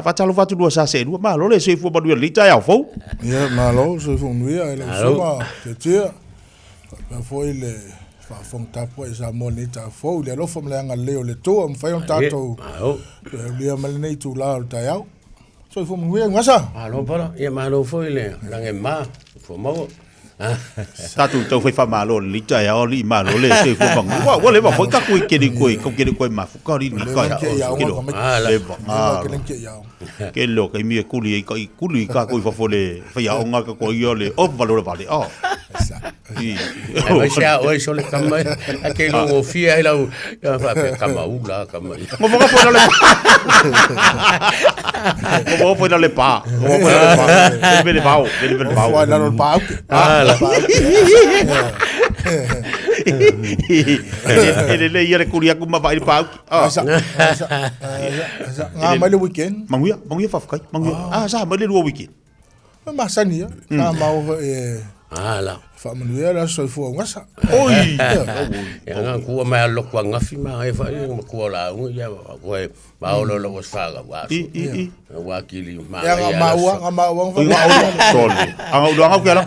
Faatalofa atu lua sa seelua, malo le soifua manuia i lenei taeao fou. Ia, malo, soifua manuia i lau susuga Tiatia, faapea foi le faafofoga tapuai a Samoa i lenei taeao fou i le alofa ma le agalelei o le Atua ua mafai ona tatou toe aulia mai lenei itula o le taeao. Soifua manuia Iugasa. Malo pala, ia malo foi le lagema, soifua maua. Tatou tau fai faamalo i lenei taeao alii malo le soifua manuia. Ua ua leva foi tatou i keli koe kau keli koe mafuta alii ni kai. Leva. Kele o taimi e kuli ai kai kuli tatou i fafo le faiaoga ka koe ia le ova le vale. Oh. Ai mai se a oe sole kama a ke longo fia ai lau ia faapea kama ula kama. Mo mo foi le Mo mo foi le pa. Mo foi le pa. Vele vao, vele vele vao. Foi lalo pa auke. Ah, la. Ele le ia le kuli aku ma vai le pa auke. Ah. Sa, sa, sa, ngā mai le weekend. Manguia, manguia whawhakai, manguia. Ah, sa mai le lua weekend. Masani ia. Sa mau e Ala. Faamanuia le aso soifua o Gasa. Oi! Ia nga kua mai a loko angafi ma ai fa ia ma kua la unga ia koe ma olo lo was fa ga wa. I i i. Wa kili ma Ia nga maua, nga maua nga fa. Sole. Anga ulu anga ke ala.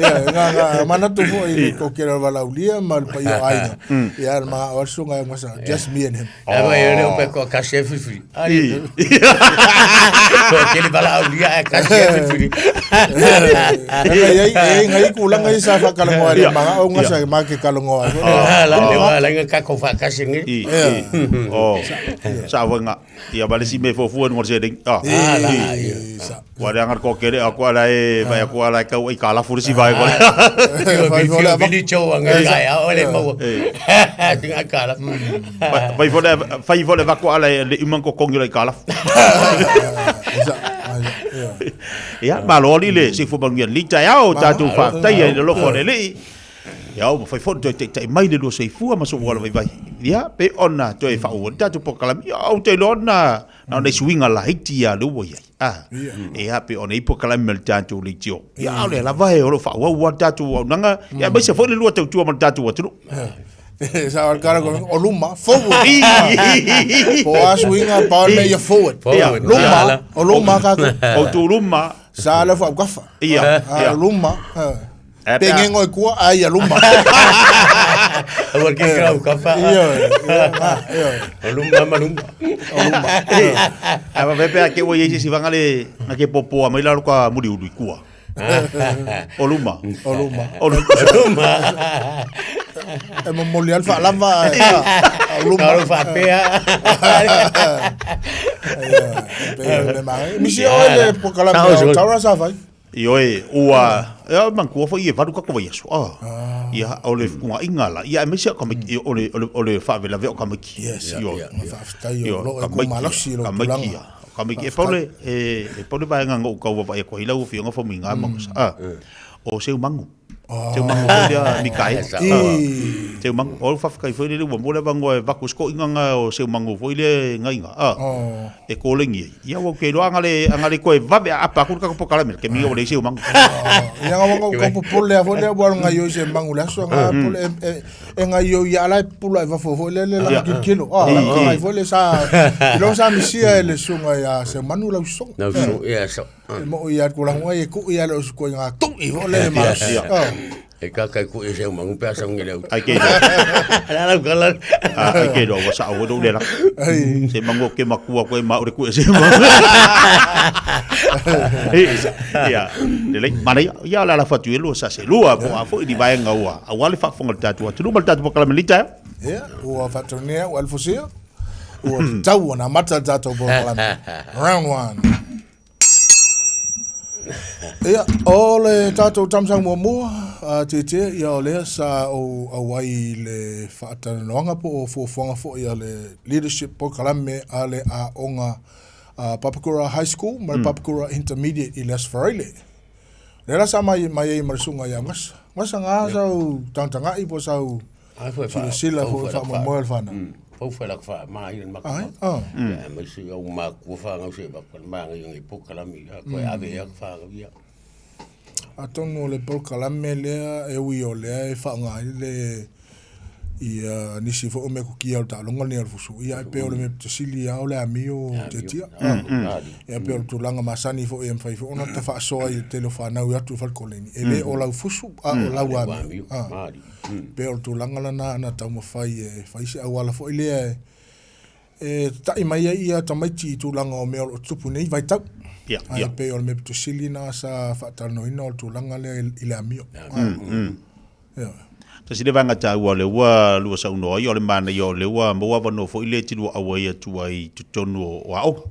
Ia nga nga manatu foi i le kokera valaulia ma le paia o aiga. Ia ma o susuga e Gasa, just me and him. E mai e leo pe ko kasi e whiwhiri. Ai. Ko keli bala au lia e kasi e whiwhiri. Ngai ai ngai kula ngai sa fa kalongoa le manga o ngasa ma ke kalongoa. Ah, la le la nga ka ko fa kasi ngi. Oh. Sa wanga. Ia vale si me fofua no se ding. Ah. La. Ua le anga ko kele a ko ala e vai a ko ala e kau i ka lafu si vai ko. Vili cho anga kai a ole mau. Tinga kala. Vai fo le fai fo le va ko ala e le iman ko kongi le ka lafu. Ia malo ali le si fo bangia li tai ao tatou faafetai ai le alofa o le Alii. Ia ua mafai foi ona toe taitai mai le lua soifua ma sou auala vaivai. Ia pe ona toe faaauau le tatou polokalame. Ia ou te iloa na na o nai suiga laiti ia lea ua i ai. Ah, ia pe ona i ai polokalame ma le tatou leitio. Ia a o lea lava e o lo o faaauau lava le tatou auaunaga, ia aemaise foi le lua tautua ma le tatou atunuu. Sa o kara ko o luma forward. Po a suiga pa o le ia forward. Forward. Luma, o luma ka ko. O tu luma. Sa le fa gafa. Ia, ia. Luma. E Pe ngengo e kua ai a luma. Aua ke grau ka fa. Ia, ia, ia. O luma ma luma. O luma. A va pe a ke ua i se sivanga le na ke popoa mai lalo ka muri ulu i kua. O luma. O luma. O luma. Luma. E momoli al fa lava. O luma. Kau fa pea. Misi o le pokalame o taura sa fai. Ioe, ua, ia manatua foi e valu tatou vaiaso, a, ia, o le fetuunaiga la, ia aemaise o tamaiti, o le, o le, o le faavelave'a o tamaiti. Yes, Ioe. Faafetai o Ioe, loo e tamaiti, kumalosi i lou tamaiti, tulaga. tamaiti. E pau le, e, e pau le vaega na ou tau vaavaai atu ai lau Afioga Faumuina ma Gasa, a, o Seumagu. Seumagu foi lea Mikaele. I. Seumagu, o le faafetai foi lele ua maua le avanoa e avatu se toaiga na o Seumagu foi lea e gaiga, a, e koleni ai. Ia ua ou te iloa ana le, ana le toe vave aapa atu le tatou polokalame, le taimi ua leai Seumagu. Ia nga wanga u popole a foi lea ua ngaioi se mangu le aso nga pole e e ngaioi ia ala e pula e fafo foi lea le lana kilokilo. Ah, ngai foi le sa i lo sa misia e le susuga ia Seumanu lau susuga. Lau susuga, ia so. E mo ia ku la hunga e ku ia le o su ko nga tu i foi le malosi. Ah. E ka kai ku e seu mangu pe asa ngele au. Ai ke iloa. La la kala. Ai ke iloa ua sao foi lou le laka. Se mangu o ke makua koe ma o le ku e seu mangu. Ia, lelei, manaia, ia o le ala fatu e lua sa se lua po a foi ni vaega ua aua le faafofoga o le tatou atunuu ma le tatou polokalame i lenei taeao. Ia, ua faataunia ua alifosia, ua tatau ona amata le tatou polokalame. Round one. Ia, o le tatou tausaga muamua, a Tietie, ia o lea sa ou auai i le faatalanoaga po o fuafuaga foi a le leadership polokalame a le aoga a Papakura High School ma le Papakura Intermediate i le Aso Faraile. Lea la sa mai mai ai ma le susuga ia Gasa. Gasa nga sau tagatagai po o sau silasila foi faamoemoe o le fanau. Pau foi la fa ma i ma Ai, ah. Ya mai si au ma ku fa ngau se ba ko ma ngai ngai po kalami ya ko ave ya fa ngau ya. Atonu o le polokalame lea e ui o lea e faaaoga ai le Ia nisi foi o mea kukia o le taaloga lenei a le fusu, ia e pei o le mea pito sili lava o le amio tiatia. Ia pei o le tulaga masani foi e mafai foi ona tafaasoa i le tele o fanau e atu i falekoleni, e le o lau fusu a o lau amio. Pei o le tulaga lena na taumafai e fai se auala foi lea e tatai mai ai ia tamaiti i tulaga o mea o lo o tutupu i nei vaitau. Ae pei o le mea pito sili lena sa faatalanoaina o le tulaga lea i le amio. Ia. Tasi le vaega taua o lea ua lua saunoa ai, o le manaia o lea ua maua avanoa foi lea e te lua auai atu ai i totonu o aoga,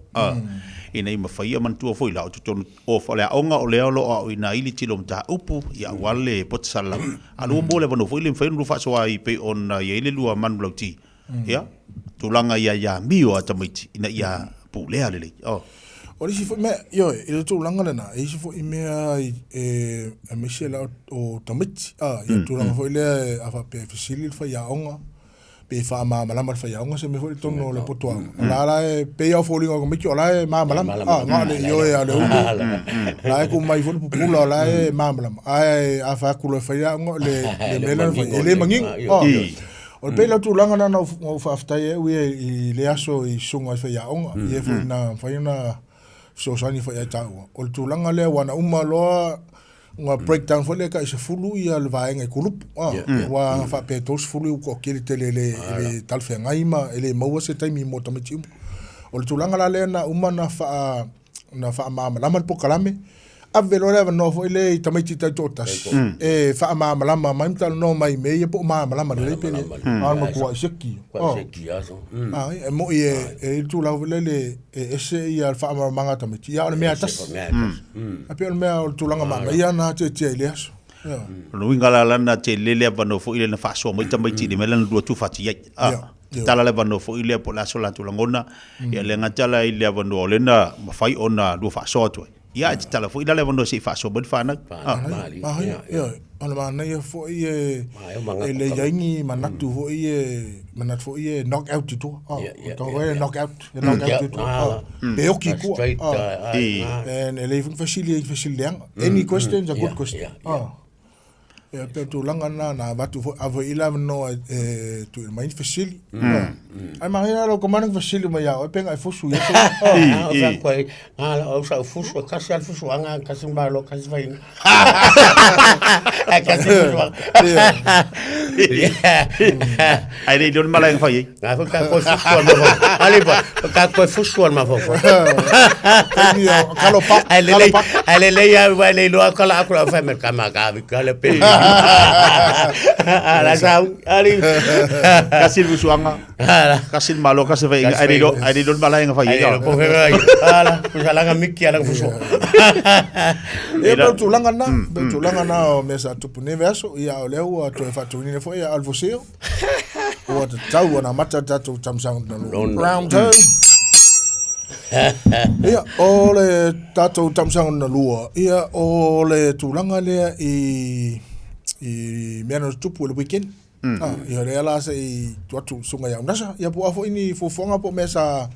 ina ia mafai ona manatua foi la o totonu o le aoga o lea o lo o aoaoina ai le tele o mataupu aua le poto salalau. A o lea ua maua le avanoa foi lea e mafai ona lua faasoa ai pei ona i ai le lua manulauti, ia, tulaga ia amio a tamaiti ina ia pulea lelei. Oh. O le isi foi mea, ioe, i le tulaga lena, e isi foi mea e aemaise la o tamaiti, ia tulaga foi lea a faapea e fesili le faiaoga, pe faamalamalama le faiaoga se mea foi i totonu o le poto aoga. O la la e pei lava o foliga o tamaiti o la e malamalama, na o le ioe lava o le ulu, la e tuu mai foi le pupula o la e malamalama. Ae a fai atu loa e fai le aoga, o le mea lea na fai, e le manino. O le pei la tulaga lena na ou faafetai ai au ia i le aso i susuga i faiaoga, ia foi na mafai ona fesoasoani foi ia i taua. O le tulaga lea aua na uma loa na breakdown foi lea tai 10 ia le vaega i kulupu, aua faapea e 30 ua toatele tele e le talafeagai ma e le maua se taimi mo tamaiti uma. O le tulaga la lea na uma na faa na faamalamalama le polokalame, ave loa le avanoa foi lea i tamaiti taitoatasi e faamalamalama mai ma talanoa mai i mea ia po o malamalama lelei pe le, a o le matuai seki. E moni e i ai le tulaga foi lele e ese ia le faamalamalamaga a tamaiti, a o le mea e tasi. Ae pei o le mea o le tulaga manaia lena tiatia i lea aso. O le uiga la lana tele le avanoa foi lea na faasoa mai tamaiti i le mea lea na lua tuufati ai. Tatala le avanoa foi lea po o le a so latou lagona, ia le gata la i le avanoa o lea na mafai ona lua faasoa atu ai, ia ae tatala foi la le avanoa se i faasoa mai le fanau. Manaia, o le manaia foi e le i ai ni manatu foi e, manatu foi e knock out i tua. O e knock out, e knock out i tua. Pe oki i tua. And e leai foi ni fesili, fesili leaga. Any question is a good question. Ia, pei o tulaga lena na avatu foi, ave foi i le avanoa e tuuina mai ni fesili. Ai manaia lou komana ni fesili mai ia oe pe na e fusu ia tulaga. O fai atu ai, na la o sau fusu, e tasi lava le fusuaga, tasi le malo, tasi faiga. Ae tasi le fusuaga. Ae le iloa le malae na fai ai. Na foi ka koe fusu al mafaufau. Ale pa, ka koe fusu al mafaufau. Taimi o kalo pa, Ai kalo lelei, pa. ai lelei au vai le iloa kala aku la fai me kama ka vi kala pe. Ala sau, ali. Kasi le fusuaga, Ala. kasi le malo, kasi le faiga. Ae le iloa, ae le iloa le malae na fai ai. Ai le po fai. Ala, kusalanga miki ala fusu. Ia pei o le tulaga lena, pei o le tulaga lena o mea sa tupu nei vaiaso, ia o lea ua toe faatuina foi ia Alfosio. Ua tatau ona amata le tatou tausaga lona lua. Round two. Ia, o le tatou tausaga lona lua, ia, o le tulaga lea i, i mea na tutupu i le weekend. Ah, ia lea la se i tuu atu i le susuga ia Unasa. Ia po o a foi ni fuafuaga po o mea sa,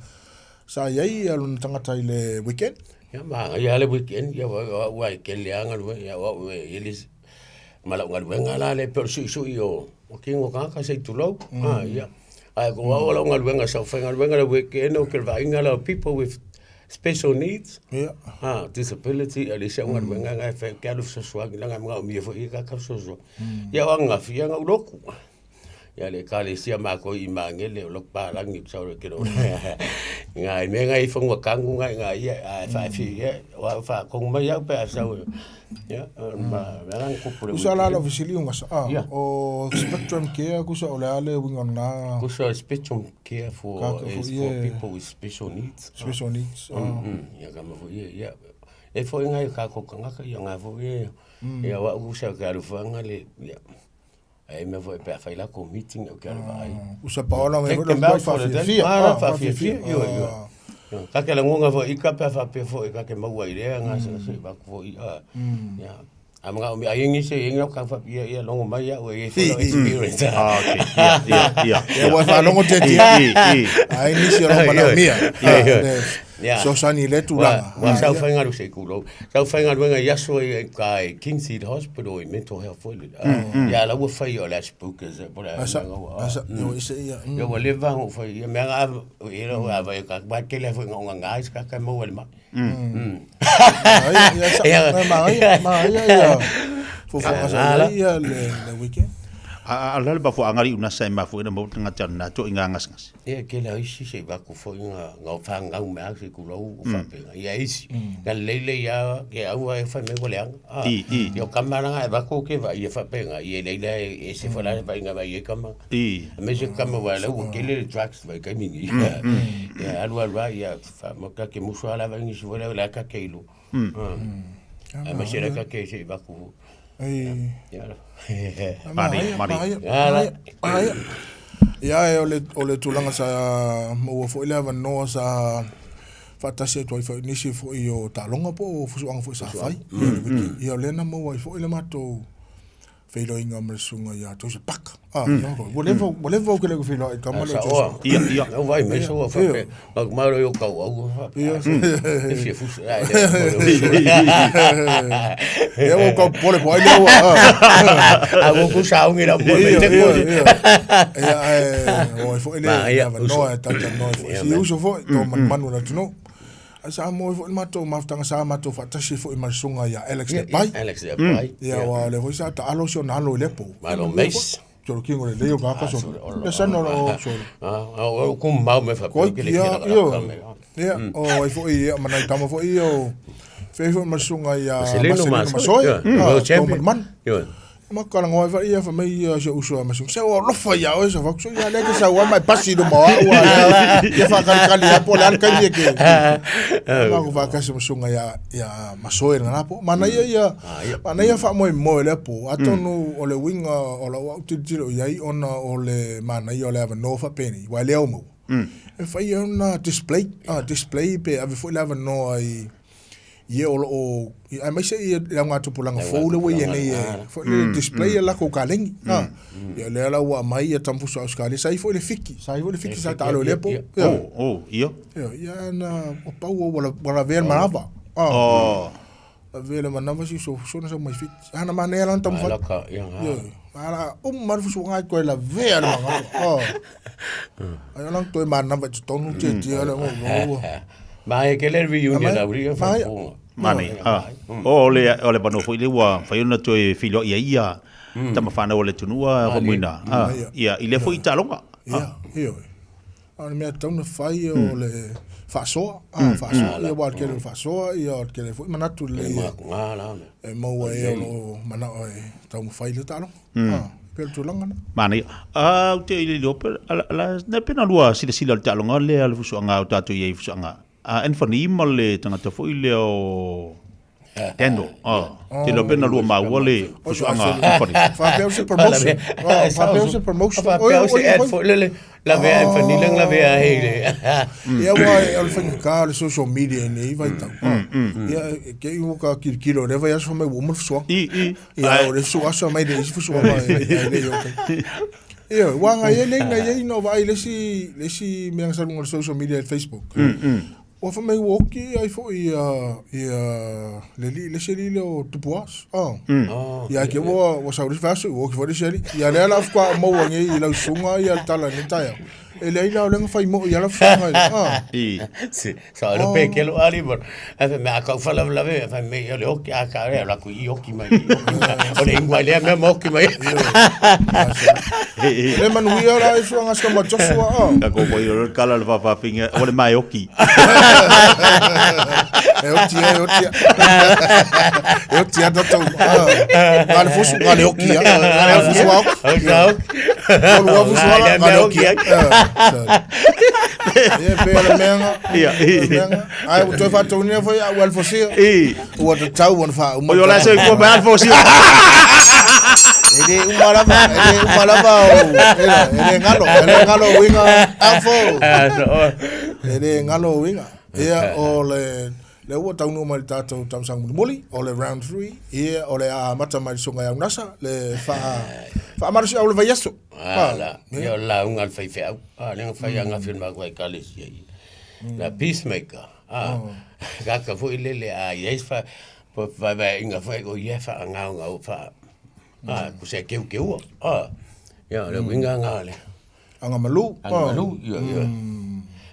sa i ai ia lona tagata i le weekend. Ia manaia lava le weekend, ia o au lava e tele lava galuega, ia o au e i ai le isi ma lau galuega la lea pei o le suisui o tino o tagata se i tulou, ia. Ae o au o lau galuega sa ou faigaluega i le weekend ou te vaaiga la o people with special needs, disability, o le isi au galuega lena e fai ou te alu fesoasoani leaga e manaomia foi e tagata fesoasoani. Ia o ananafi ia na ou lotu. Ia le ekalesia matou i Magele o lou palagi sau le kelo. Ngai me ngai fanua tanu ngai ngai ia a fa fi ia wa fa kong mai au pe a sau. Ia ma la nang kupu le. Kusa la lau fesili unga sa. O Spectrum Care kusa o le a le uiga o lena. Kusa Spectrum Care for is for people with special needs. Special needs. Ia ka ma foi ia. E foi ngai ka ko kangaka ia ngai foi ia. Ia wa kusa ka alu fanga le ia. Ai mea foi pe a fai latou meeting au ke alu vaai. Usa paola mai Take foi them le out for the day. faafia. Ah, faafia. Ioe, ioe. Ka ke lagona foi ika pe a faapea foi ka ke maua i lea gasegase i vaku foi a. Ia. A manao mi ai nisi e inga ka faapea ia logo mai au e foi lau experience. Ah, okay. Ia, ia, ia. Ia ua faalogo te tia. Ai nisi o lo manaomia. Ia, ia. Fesoasoani i lea tulaga. Ua sa ou faigaluega se i tulou. Sa ou faigaluega i aso i uka i Kingseed Hospital i mental health foi lele. Ia la ua fai o le Asperger's po o le a mea ua. Ia ua leva ona ou fai ia mea na ia ua vaai atu aua e tele foi ina ou nana ai se tagata e maua i le mai. Ia manaia, manaia ia fuafuaga sa i ai ia le weekend. A o le a le mafuaaga alii unasa e mafua ai ona maua le tagata lena ituaiga gasegase? Ia e tele lava isi se i avatu foi na fanau mai lava se i tulou faapena. Ia isi, na lelei lelei lava ke aua e fai mai ua leaga. Ia o tama la na e avatu ou te vaai e faapena, ia leai la e ese foi la le vaaiga e vaai ai tama. Aemaise tama aua o la ua tele le drugs vaitaimi nei. Ia alu alu lava ia ta te musu lava vaai nisi foi lea o la ta te iloa. Aemaise la ta te se i avatu. Manaia, manaia, manaia. Ia e o le tulaga sa maua foi le avanoa sa faatasi atu ai foi i nisi foi o taaloga po o fusuaga foi sa fai. Ia o lea na maua ai foi le matou feiloaiga ma le susuga ia Joseph Parker. Ah, ua leva ua leva ou ke le feiloai i tama lea o Joseph. Ia, ia. Lau vaai mai soa faapea, ma ku malo i o kau au faapea. E fia fusu ai le. Ia ua kau pole po ai lea ua. A ua ku saungi lau po mai te ko. Ia e o ai foi le avanoa e talatalanoa ai foi. Si uso foi to manumanu o le atunuu. Ae sa maua ai foi le matou mafutaga sa matou faatasi ai foi ma le susuga ia Alex Lepai. Alex Lepai. Ia aua o lea foi sa taalo si ona alo i le po. Malo Mace. Solo kingo le leo ka ka solo. Le sana o solo. Ah, o ku mau me fa pe ke le kira ka me. Ia, o ai foi ia manai tama foi o fei foi ma le susuga ia Marcelino Masoe. World champion. Man. Ma kala ngoi fa ia fa mai ia se uso ma se o lofa ia o se fa so ia le ke sa wa mai pasi no ma wa ia fa kali kali ia po le al kai ke ma ko fa ka se musunga ia ia masoe na po mana ia ia mana ia fa moi mo le po atonu o le winga o la wa tilotilo ia i ona o le mana ia o le avanoa fa peni wa le o mo e fai ona display display pe ave foi le avanoa i Ia o lo o, aemaise ia le augatupulaga fou lea ua i ai nei e, foi le display ia lakou kalegi. A, ia lea la ua aumai ia tamafusu a Ausetalia, sa i ai foi le Fiki, sa i ai foi le Fiki sa taalo i lea po. Oh, oh, ia. Ia, ia na, o pau ua ua lavea le manava. Oh. Lavea le manava si uso fusu na sau mai Fiti. Ana manaia la na taumafai. Laka, ia. Ia, ala uma le fusuaga ai toe lavea le manava. Oh. Ai ona toe manava i totonu tietie le ua. Ma e ke le reunion au ri fa ponga. Mane, a. O le o le vanoa foi le ua fai ona toe feiloai ai ia tama whanau o le atunuu a Faumuina. A, ia, i lea foi taaloga. Ia, ioe. A o le mea tatau ona fai o le faasoa, a, faasoa, ia aua o le tele o le faasoa, ia o le tele foi manatu lelei e maua e o lo o manao e taumafai le taaloga. A, pei o le tulaga lena. Manaia. A, ou te le iloa pe, la, na pe na lua silasila i le taaloga lea le fusuaga o tatou i ai i fusuaga. A Anthony ma le tagata foi lea o Daniel. Ah, te iloa pe na lua maua le fusuaga Anthony. Faapea o se promotion. Faapea o se promotion. Faapea o se ad foi lele. Lavea Anthony le lavea ai le. Ia aua o le faigata o le social media i nei vaitau. Ia te i ua ka kilokilo i lea vaiaso fai mai ua uma le fusuaga. I, i. Ia o le fusu aso mai le isi fusuaga e le i o. Ia, ua ngai ai nei ngai ai no vaai le isi le isi mea na sau i luga o le social media i le Facebook. Ua fai mai ua oki ai foi ia ia le alii le isi alii lea o Tupuas. Oh. Ia ke ua ua sau le isi vaiaso ua oki foi le isi alii. Ia lea la faatoa maua nei i lau susuga ia le tala i lenei taeao. E leai la o lea na fai moi lava fusuaga i le ah. I. Sa o pe ke lo ali mo. Ae fai mai a kau faalavelave fai mai o le oki a ka o la ku i oki mai. O le ingoa lea mea ma oki mai. Le manuia la e suanga ska ma Joshua ah. Ka ko ko i o kala le whawhawhinga, o le mai oki. E oti e oti. E oti a tatou. Ah. Le fusu ka le oki. Ah. Le fusu a oki. O lua fusu ala ka le oki. Ia pe le meanga. Ia. Ai ua toe faataunia foi au alfosia. I. Ua tatau ona faauma. O yo la se ko mai alfosia. E le uma lava, e le uma lava o, e le galo, e le galo uiga alfo. E le galo uiga. Ia o le lea ua taunuu mai le tatou tausaga mulimuli, o le round 3, ia o le a amata mai le susuga ia Unasa, le faa faamalosiau o le vaiaso. Ala, ia o le lauga a le faifeau. A, lea na fai ananafi e le matou ekalesia ia. La peacemaker. Tagata foi lele a i ai se vaevaeaiga foi o ia e faagaogao faa tusa e keukeua. Ia, o le uiga lena o le agamalu. Agamalu, ioe, ioe.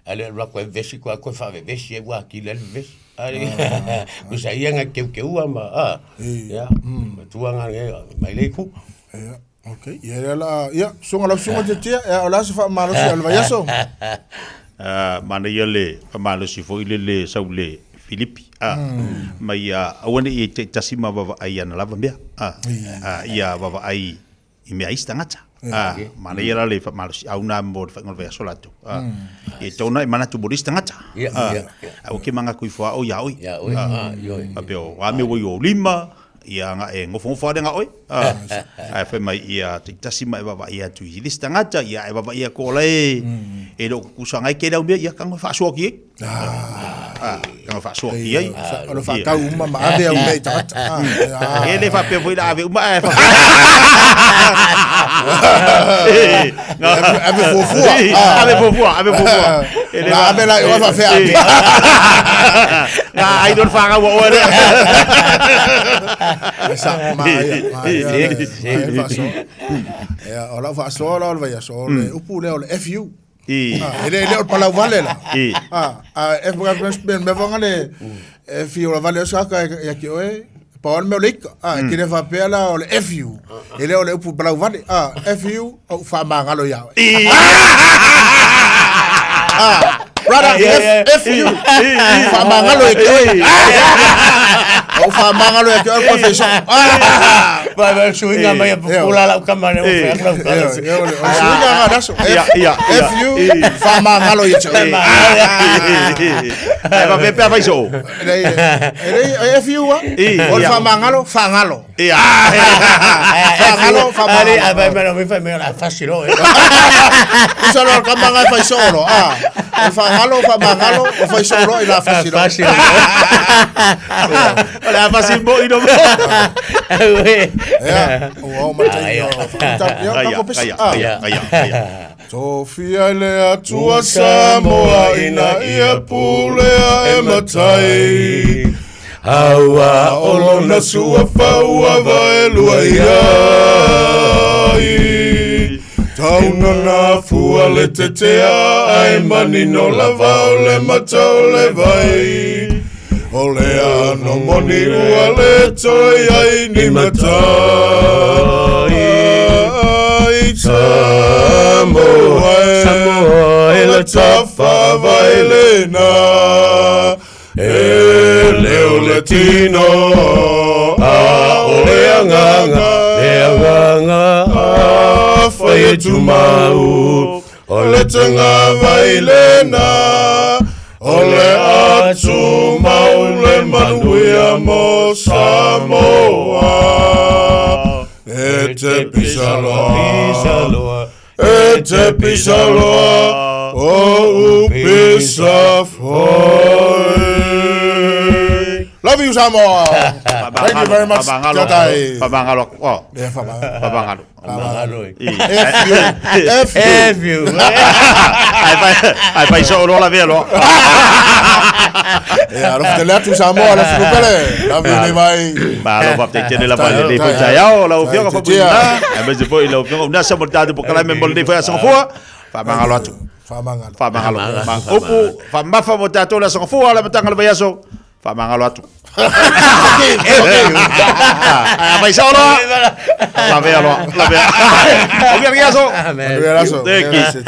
Ae le alu atu e vevesi, toe atu e faavevesi ai ua atili ai le vevesi. Tusa ia na keukeua ma, ia, matua na mai le itu. Ia, okay. Ia, ia la, ia, susuga lau susuga Tiatia, ia, o le a se faamalosi o le vaiaso? Manaia le faamalosi foi lele sau le Filipi, ma ia aua ne i taitasi ma vaavaai i ana lava mea, ia vaavaai i mea a isi tagata. Manaia la le faamalosiau na mo le faaiuga o le vaiaso latou. Ia tatau ona e manatu mo le isi tagata. Aua ke manatu ifo lava oe ia oe. Faapea o a mea ua i ou lima, ia na e nofonofo lava lea na oe. Ae fai mai ia taitasi ma e vaavaai atu i le isi tagata, ia e vaavaai atu o la e le o tutusa na e tele au mea, ia tago e faasoa atu i ai. Tago e faasoa atu i ai. O le faatau uma ma ave au mea i tagata. E le faapea foi la ave uma ae faapea. Ave fuafua. Ave fuafua, ave fuafua. E le ave la i oe faafea ave. Na ai don whangau o oe lea. Sa, maia, maia, maia faasoa. Ia, o lau faasoa la o le vaiaso, o le upu lea o le FU. E le o le palau vale la. A F mea fanga le e fi o vale o saka ia ki oe pa o le mea o le ika. E kile faapea la o le FU. E le o le upu palau vale. FU o faamagalo ia oe. Brother, F, F U. Faamagalo ia te oe. O faamagalo ia te oe koe feiso. Vai vai suiga mai a pula lau kama le o lau kama. O le suiga nga daso. F U faamagalo ia te oe. Ai va pe pe faiso. E le F U a. O le faamagalo, faagalo. Ia. Faagalo, faamagalo. Ai vai mai mai mai la facilo. Usa lo kama nga faiso lo. O faagalo, faamagalo, o faiso lo i la facilo. Facilo. O le a mo i no. Ia, ua o matai o. Ia, kako pesa. Ia, ia, ia. Tofia le Atua Samoa ina ia pulea e matai. Aua o lona suafa ua vaelua ia ai. Tauna na fua le tetea ai manino lava o le mata o le vai. O le ano moni ua le toi ai ni matai. Samoa e, Samoa e o le tafa vai lena. E leo le tino, a o le agaga, Le agaga a fai e tumau, o le tagavai lena, o le atumau le manuia mo Samoa. E te pisaloa, e te pisaloa, o upisa foi. Love you, Samoa. Thank you very much. Tatai. Faamagalo. Oh, Yeah, faamagalo. faamagalo. Faamagalo. F U. F U. F U. Ai fai so lo la velo. Yeah, alofa tele atu Samoa, alofa pele. Love you, Levi. Ma lo fa te tele la fa le fo ta yao la ofioga fa buina. Ai ma se foi la ofioga una sa mo ta po kala me mo le fo sa fua. Faamagalo atu. Faamagalo. Faamagalo. Ma upu fa mafa mo tatou la sa fua la matanga le vaiaso. Faamagalo atu. Ai fai so lo. La velo, la velo. O que aso. Manuia aso. Thank you. Manuia aso.